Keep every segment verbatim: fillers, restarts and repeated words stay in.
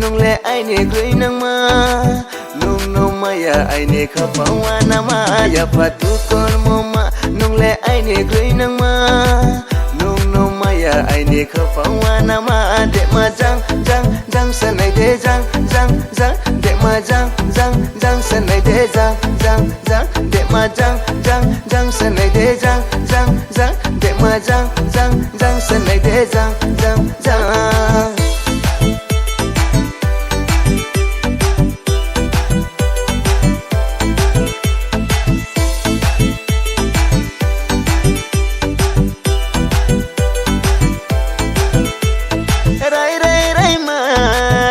Nung le aini groinangma, nung no maya aini khaphang uanama, yapha tukormo ma. Nung le aini groinangma, nung no maya aini khaphang uanama. Dema jang jang jang se nai de jang jang jang, dema jang jang jang se nai de jang jang jang, dema jang jang jang se nai de jang jang jang, dema jang jang jang se nai de jang jang jang. Rai rai raima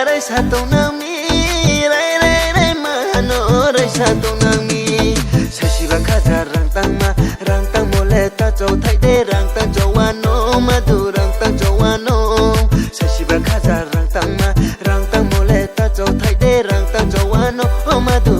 raisa tongnang mi, rai rai raima no raisa tongnang mi. Saisiba khaja rang tangma, rang tangmo le ta chouthai de, rang tang chouh uano madu, rang tang chouh uano. Saisiba khaja rang tangma, rang tangmo le ta chouthai de, rang tang chouh uano madu.